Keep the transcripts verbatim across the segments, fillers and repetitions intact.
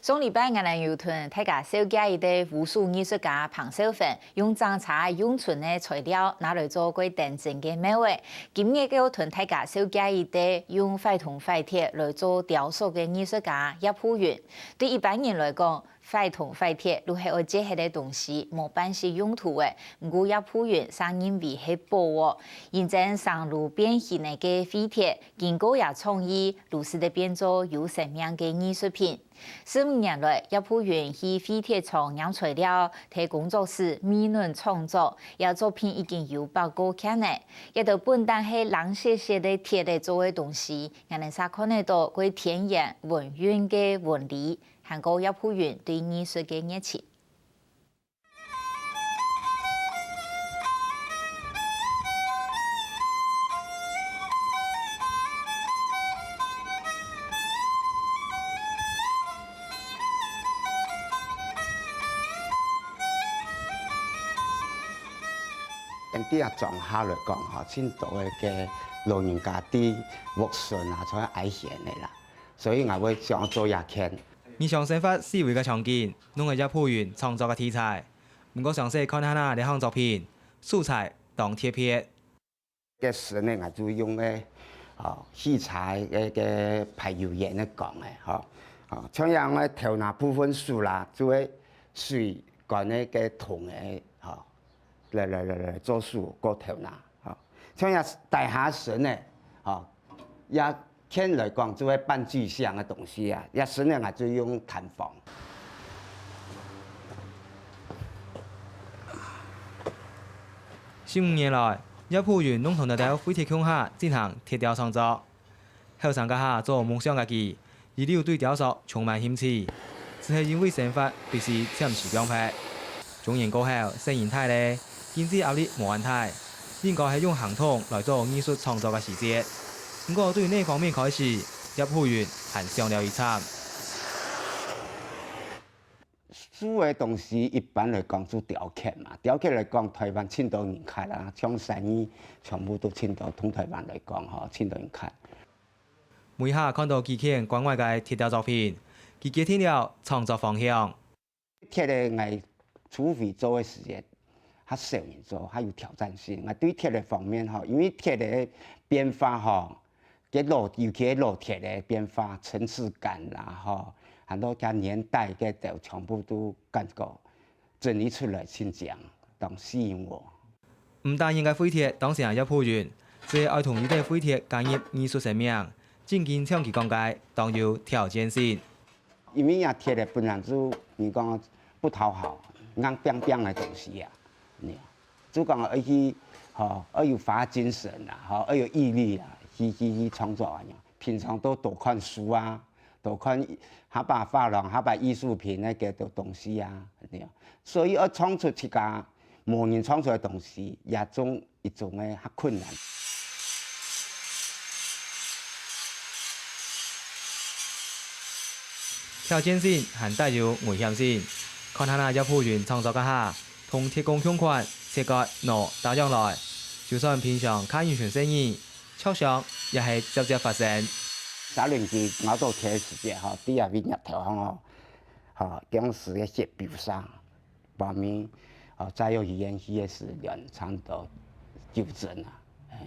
上禮拜𠊎等有同大家紹介一個武術藝術家彭少芬，用整車用賰个材料拿來做過頂真个帽仔。今日个𠊎同大家紹介一個用壞銅壞鐵來做雕塑个藝術家葉富雲。對一般人來講，壞銅壞鐵就係愛借忒个東西，無半息用途个。毋過葉富雲嗄認為係寶哦，因為生如變形个廢鐵，經過佢創意，就使得變做有生命个藝術品。 十五年來，葉富雲去廢鐵廠拈材料，在工作室未能創作，這作品已經有百過件了。這兜本旦係冷雪雪个鐵仔做个東西，𠊎等嗄看得到過天然、文韻个紋理，還過葉富雲對藝術个熱情。 對啊，莊下來講吼，盡多个老人家對屋脣啊，像愛掀个啦，所以𠊎會想做這件。日常生活四圍个場景，攏係葉富雲創作个題材。毋過詳細看下仔這項作品，素材當特別。 个身呢，𠊎就用个，哦，汽車个，个排油煙个講个，吼。哦，像樣个頭那部分手啦，就會水管个，个銅个，吼，來，來，來，來做手過頭那，吼。像樣底下身呢，吼，也 件來講，就係半具象个東西啊，這身呢，𠊎就用彈簧。十五年來，葉富雲攏同這兜廢鐵共下進行鐵雕創作。後生該下做木匠个佢，一路對雕塑充滿興趣，只係因為生活必須暫時放忒。 中年過後，細人大咧，經濟壓力無恁大，應該係用行動來做藝術創作个時節。毋過對哪方面開始，葉富雲還想了一站。手个東西一般來講就雕刻嘛，雕刻來講，臺灣盡多人刻啦，像生意全部都盡多，同臺灣來講吼，盡多人刻。每下看到幾件關外个鐵雕作品，佢決定了創作方向。 鐵个𠊎初期做个時節，較少人做，較有挑戰性。𠊎對鐵个方面吼，因為鐵个變化吼，个老，尤其个老鐵个變化，層次感啦吼，還有佢年代个都全部都感覺整理出來盡靚，當吸引𠊎。 毋單淨个廢鐵當成葉富雲，就係愛同這兜廢鐵加入藝術生命，正經像佢講个，當有挑戰性。因為這鐵个本來就，你講不討好，硬拚拚个東西啊，你就講愛去，吼，愛有花精神啦，吼，愛有毅力啦，去，去，去創作啊，平常都多看書啊， 都看下把畫廊、下把藝術品个个東西啊，對啊。所以愛創出自家無人創出个東西，也總一種个較困難。挑戰性還帶有危險性。看下葉富雲創作該下，同鐵工共款，切割、錨、打樣來，就算平常較因循細義， 著想也係輒輒發生。沙輪機熬到鐵个時節吼，底下位入頭項吼，吼，當時个雪飆沙，旁邊，吼，再用語言去个時，兩長都糾正啊，哎，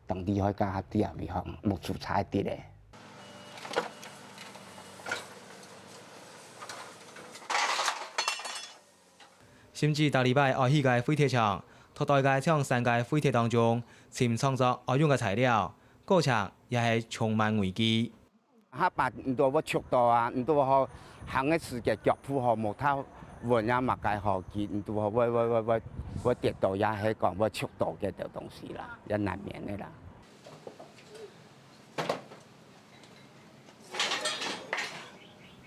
當厲害，甲下底下位項，目珠差一滴咧。 甚至逐禮拜愛去个廢鐵場，擇對个像山个廢鐵當中，尋創作愛用个材料，過程也係充滿危機。下把你都會觸到啊，你都好行个時節腳步吼無太穩啊，麼个吼，佢你都會會會會會會跌倒，也係講會觸到个東西啦，也難免个啦。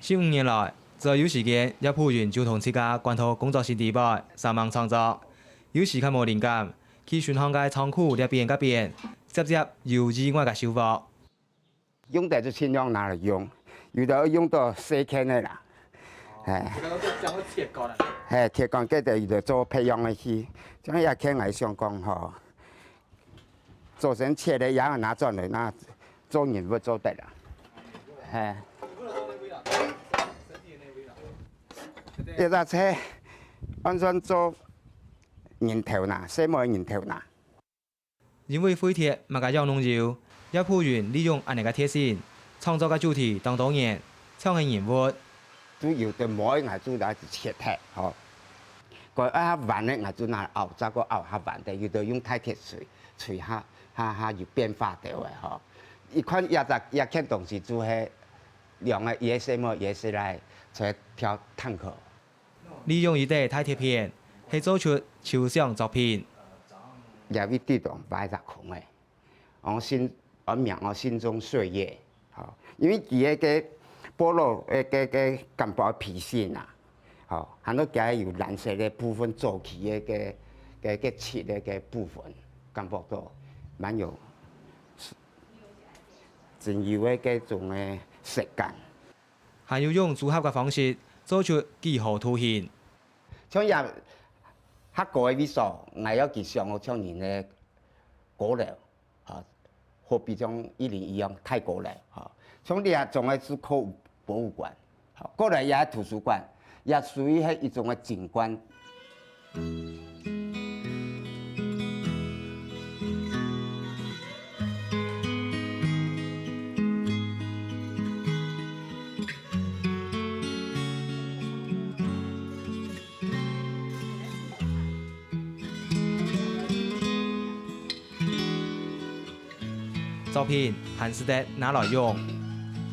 十五年來，只要有時間，葉富雲就同自家關到工作室底背，煞猛創作。有時較無靈感，去巡航个倉庫這邊該邊，輒輒有意外个收穫。用得就盡量拿來用，有个用到細件个啦，嘿。這个都講到鐵管啊。嘿，鐵管，這个有个做培養个去，像這件𠊎想講吼， 做成切个，也拿轉來，那做人物做得啦。嘿。這隻車安全做人頭那，細妹人頭那。因為廢鐵麼个樣攏有，葉普雲利用恁呢个特性，創作个主題當多元，像係人物。就有个妹𠊎就拿去切忒，吼。該愛較彎个，𠊎就拿拗，再過拗較彎个，有个用大鐵錘，錘較，較，較有變化个，吼。一看這隻，這件東西就係兩个，一个細妹，一个細倈，在跳探戈。 利用一垤大鐵片，係做出抽象作品。這位地方擺隻空个，𠊎心，𠊎名𠊎心中歲月，吼，因為佢个个部落个个个簡樸个皮線啊，吼，還有佢有藍色个部分做起个个个个漆个个部分，感覺到蠻有真有个該種个質感。 還有用組合个方式做出幾何圖形。像這較高个位所，𠊎愛佢像像人个高樓，吼，好比像一零一樣大高樓，吼。像這種个係考博物館，吼，過來也係圖書館，也屬於係一種个景觀。 作品還使得拿來用。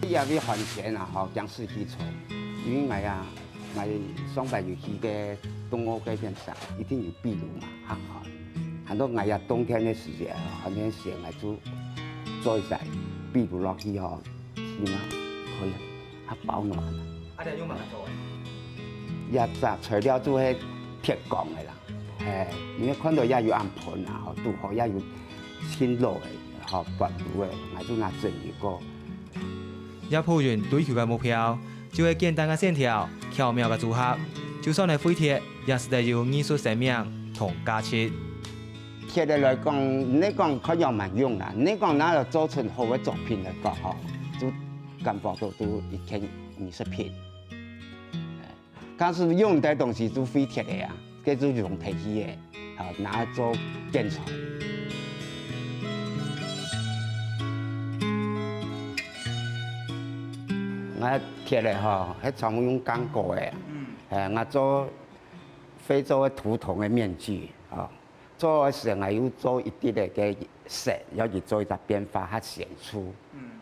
這位還錢啊，吼，講實際做，因為𠊎啊，𠊎上擺有去个東歐該片上，一定有壁爐嘛，哈，哈。很多𠊎啊冬天个時節，寒天時節，𠊎就做一隻壁爐落去吼，起碼可以啊保暖。啊，這用麼个做个？這隻材料就係鐵鋼个啦。 嘿，因為看到也有恁盆啊，吼，堵好也有新落个，吼，半路个，𠊎就拿整理過。葉普雲追求个目標，就係簡單个線條、巧妙个組合，就算係廢鐵，也使得有藝術生命同價值。鐵个來講，你講看樣蠻用啦，你講拿來做成好个作品來講，吼，就感覺到都一件藝術品。 假使用个東西就廢鐵个啊，該就用忒去个，啊，拿來做建材。𠊎鐵个吼，係全部用鋼過个啊。嗯。哎，𠊎做非洲个圖騰个面具，吼，做个時𠊎又做一滴个該色，要去做一隻變化，較顯出。嗯。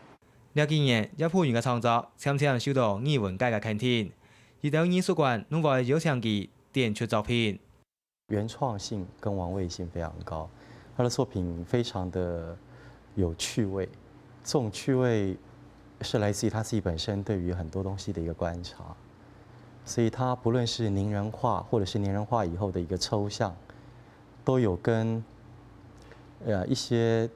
這幾年，葉普雲个創作漸漸受到藝文界个肯定，一兜藝術館攏會邀請佢 展出作品。原創性跟玩味性非常高，他的作品非常的有趣味，這種趣味是來自於他自己本身對於很多東西的一個觀察，所以他不論是擬人化，或者是擬人化以後的一個抽象，都有跟，呃，一些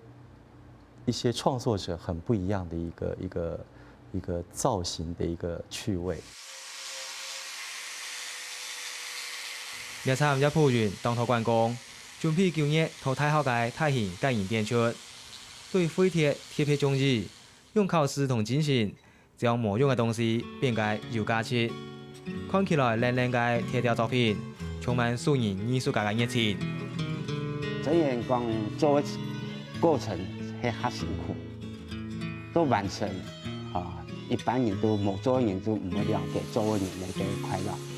一些創作者很不一樣的一個，一個，一個造型的一個趣味。這站葉普雲當多觀光，準備九月到大學个大型個人展出，對廢鐵特別中意，用巧思同精神 將無用个東西變个有價值。看起來冷冷个鐵條作品，充滿素人藝術家个熱情。雖然講做个過程係較辛苦，到完成，啊，一般人都無做个人都毋會了解做个人个快樂。